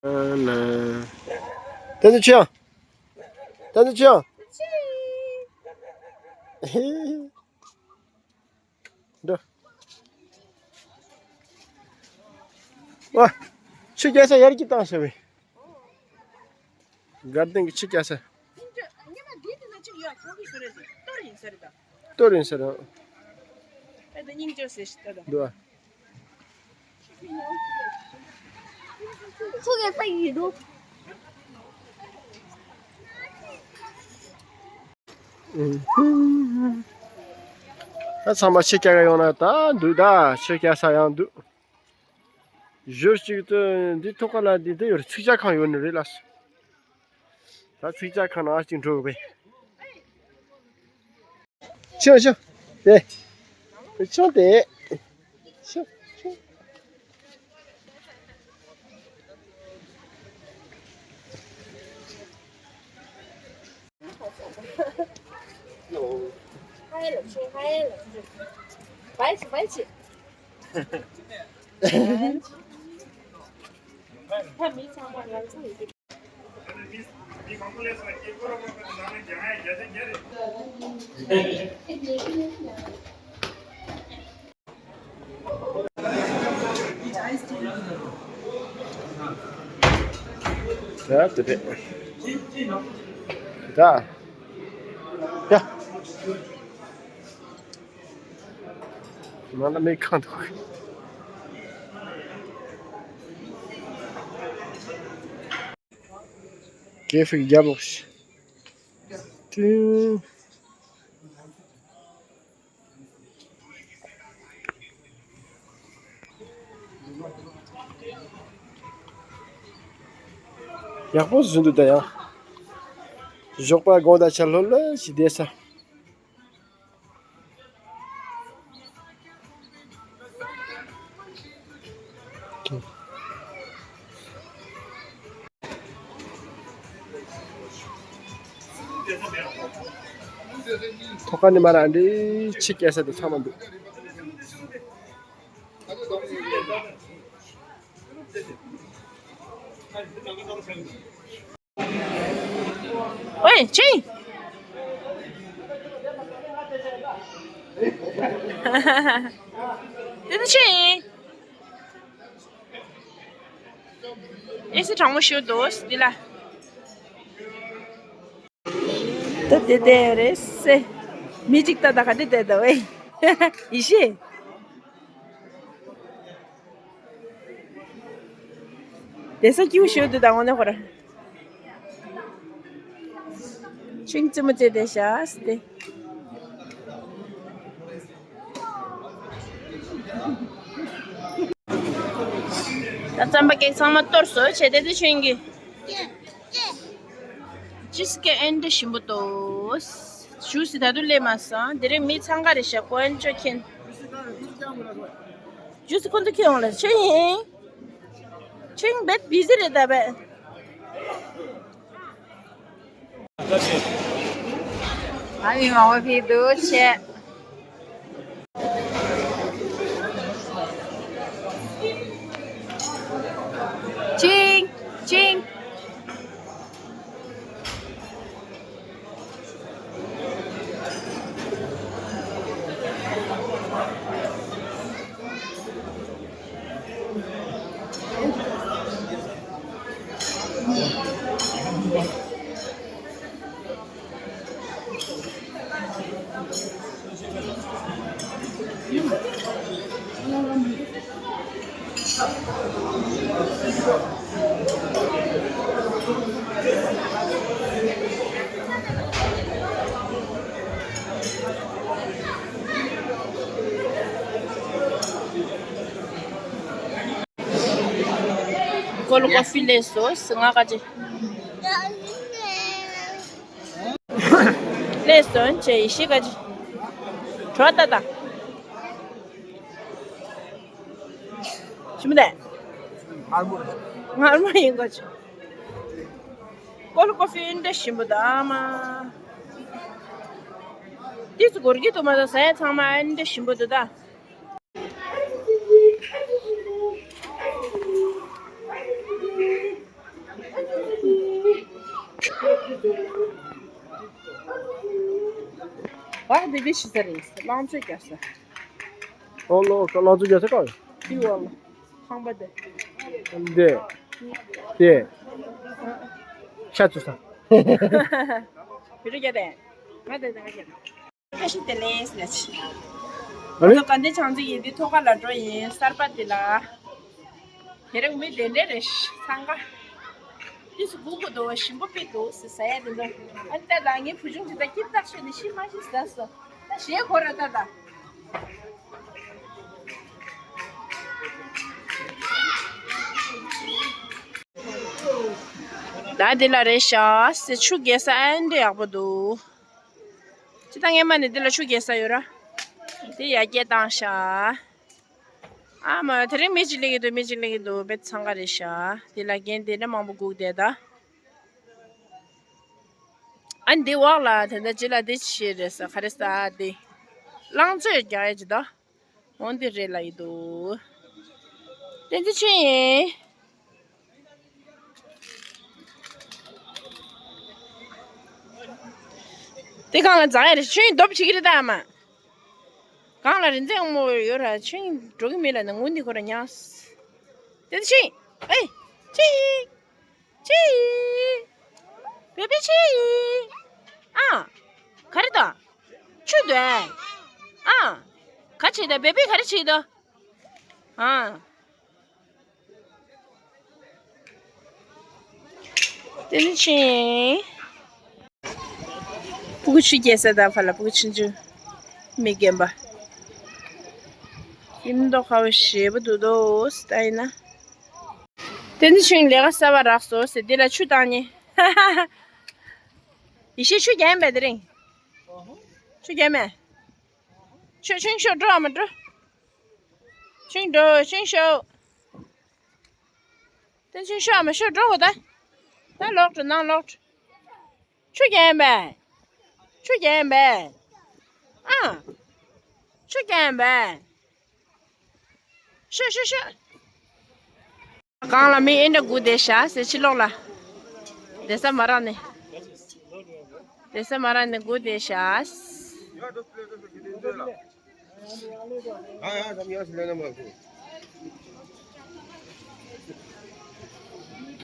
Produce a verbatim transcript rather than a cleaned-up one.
ལ། ད་ནི་ཆོས། ད་ནི་ཆོས། འགྲོ། ཨ། ཆུ་རྒྱག་ས་ཡར་གྱི་བཏང་ཤག་པས། དགའ་ལྡན་གྱི་ཆུ་རྒྱག་ས། གཏོར་ཡིན་ས་རེད། འདུག་ཨ། ད་ཚང་མ་ཆུ་རྒྱག་ག་ཡོང་ན་ད་འདུག་ད་ཆུ་རྒྱག་ས་ཡང་འདུག་ཞོར་གཅིག་ཏུ་འདི་ཐོག་ཁ་ལ་འདི་འདི་ཡོད་རེད། ཚིག་ཇ་ཁང་ཡོད་ནི་རེད་ལགས་སོ། ད་ཚིག་ཇ་ཁང་ནང་གཅིག་འགྲོ་དགོས་པས། ཤོག་ཤོག་དེ། དེ་ཆོག་དེ། ཤོག་ཤོག་ད་དེ་རེད། ད། ཡ། ང་ལ་མིག་གང་འདུག་གེ་ཧྥེ་རྒྱབ་ལོག་ཤི། ཏིང་། ཡག་པོ་བཟོས་འདུག་ད་ཡང་། ཞོགས་པ་དགོང་དག་ཆ་ལྷོད་ལྷོད་ཞིག་བསྡད་ས། ཐོག་ཁ་ནས་མར་ཨ་འདྲའི་ཆུ་སྐྱེལ་ས་དེ་ཚང་མ་འདུག་ཝེ་ཆིང་། དེ་ནི་ཆིང་། ཨེ་སི་གྲང་མོ་ཞུ་དོ་འདི་ལ། ད་དེ་དེ་རེད་སེ། མི་གཅིག་ད་ད་ག་དེ་དེ་ད་ཝེ། ཡི་ཤེས། དེ་ས་སྐྱིད་པོ་ཞིག་འདུག་ད་དངོས་གནས་ཁོ་ར། ཆིང་རྩེད་མོ་རྩེ་བསྡད་ཤག་སྟེ། ད་རྩམ་པ་ཀེག་ཚང་མ་གཏོར་བཟོ་བྱས་ཏེ་དེ་ཆུང་གི། ཅི་སི་ཀེག་ཨེ་འདྲ་ཞིམ་པོ་འདུག་ཇུ་སི་ད་དུང་སླེབས་མ་སོང་། དེ་རིང་མི་འཚང་ཁ་རེད་ཤག་ཀོན་ཅོ་ཁེན། ཇུ་སི་ཁོང་ཚོ་ཁྱེར་ཡོང་ལ་ཆོས་ཡིན། ཆིང་བེད་བི་ཟི་རེད་ད་བེད། ཨ་མི་མང་པོ་ཕེབས་འདུག་བྱས། ཆིང་། ཆིང་། ཀོལ་ཀོ་ཕི་ལས་སོ་སི་ང་ག་ཅི། ལས་སོན་ཆེ་ཡི་ཤི་ག་ཅི། གྲོ་ད་ད། ཞིམ་པོ་དེ། མངར་མོ་ཡིན་ག་ཅི། ཀོལ་ཀོ་ཕི་འདྲ་ཞིམ་པོ་ད་མ། ཏིས་གོར་གི་དུ་མ་ད་ཟ་ཡ་ཚང་མ་འདྲ་ཞིམ་པོ་འདུག་ད། བག་དེ་བས་ཤི་ས་རེད། ལང་ཚོས་རྒྱག་ས། ཨོ་ལོ་ལང་ཚོས་རྒྱག་ས་ག་རེད། དེ་འོག་ལ། ཁང་པ་དེ། འདི། དེ། ཤ་བཙུགས་ས། བི་རུ་རྒྱག་དེ། ང་དེ་དེ་ང་རྒྱག་དེ། བཀྲ་ཤིས་བདེ་ལེགས་ལ་ཆི། ཨ་ནི། ང་ཚོ་དགའ་ལྡན་བྱང་རྩེ་ཡིན་དུས་ཐོག་ཁ་ལ་འགྲོ་ཡིན། གསར་པ་འདི་ལ། དེ་རིང་མི་དེ་འདྲས་རེད་འཚང་ཁ། དུས་སུ་སྒུག་དགོས་འདུག་ཞིམ་པོ་དཔེ་འདུག་ཟེར་ཟ་ཡ་དེ་འདྲ། ཨ་ནི་ད་ལྟ་ངའི་བུ་ཆུང་དེ་ད་སྐྱིད་ཐག་ཆོད་ནས་ཤི་མ་ཤི་ཟ་སོང་། ད་ཞེད་ཁོ་ར་ད་ད། ད་འདི་ལ་རེད་ཤག་ཟེར། ཆུ་རྒྱས་ས་ཨ་འདི་ཡག་པོ་འདུག་ཅི་ད་སྔས་མ་ནས་འདི་ལ་ཆུ་རྒྱས་ས་ཡོད་ར། འདི་ཡར་རྒྱས་བཏང་ཤག་ཨ་མ་དེ་རིང་མི་གཅིག་སླེབས་ཀྱི་འདུག་མི་གཅིག་སླེབས་ཀྱི་འདུག་དཔེ་འཚང་ཁ་རེད་ཤག་འདི་ལ་རྒན་དེ་འདྲ་མང་པོ་སྒུག་བསྡད་ད། ཨ་འདི་འོག་ལ་དེ་འདྲ་ཅི་ལ་འདི་ཅི་རེད་ཟེར། ག་རེ་ཟ་འདི། ལང་ཚོས་རྒྱག་ཡ་ཅི་ད། འོ་འདི་རེད་ལ་ཡི་འདུག་བསྟན་འཛིན་ཆོས་དབྱིངས། དེ་གང་ལ་འཛག་ཡ་རེད། ཆོས་དབྱིངས་སྟོབས་བྱེད་ཀྱི་རེད་ད་ཨ་མ། གང་ལ་རིན་འཛིན་དབང་མོ་ཡོད་ར། ཆོས་དབྱིངས་འགྲོ་གི་མེད་ལ་ནི། དངུལ་འདི་ཁོ་ར་ཉག་བསྟན་འཛིན་ཆོས་དབྱིངས། ཨེ། ཆོས་དབྱིངས། ཆོས་དབྱིངས། བེ་བེ་ཆོས་དབྱིངས། ཨ། ག་རེ་ད། ཆུ་འདོད། ཨ། ག་བྱེད་ད་བེ་བེ་ག་རེ་བྱེད་ད། ཨ། དེ་ནི་ཆོས་དབྱིངས། སྤུ་གུ་ཆུ་རྒྱས་ས་དང་ཕར་ལ་སྤུ་གུ་ཆུང་ཆུང་། མི་རྒན་པ། ཁྱིམ་མདོག་ཁ་པོ་ཞེ་པོ་འདུག་དོ། ད་ཡིན་ན། དེ་ནི་ཆུང་ལས་ཀ་གསར་པ་རག་སོང་ཟེར། འདི་ལ་ཆུ་བཏང་ཉེ། ཡེ་ཤེས་ཆུ་རྒྱག་ཡིན་པས་དེ་རིང་། ཆུ་རྒྱག་མེད། ཆུ་ཆུང་ཤོག་འགྲོ་ཨ་མ་འགྲོ། ཆུང་འགྲོ་ཆུང་ཤོག་དེ་ཆུང་ཤོག་ཨ་མ་ཤོག་འགྲོ་གོ་ད། ད་ལོག་འགྲོ་ནང་ལོག་འགྲོ། ཆུ་རྒྱག་ཡིན་པས། ཆུ་རྒྱག་ཡིན་པས། ཨ། ཆུ་རྒྱག་ཡིན་པས། ཤོག་ཤོག་ཤོག་སྒང་ལ་མི་ཨེ་འདྲ་སྒུག་བསྡད་ཤག་ཟེར། ཕྱི་ལོགས་ལ། བསྡད་ས་མ་རག་ནས། བསྡད་ས་མ་རག་ནས་སྒུག་བསྡད་ཤག་ཡང་ཡང་ཡང་ཞིག་ལེན་ན་མ་ཐུབ།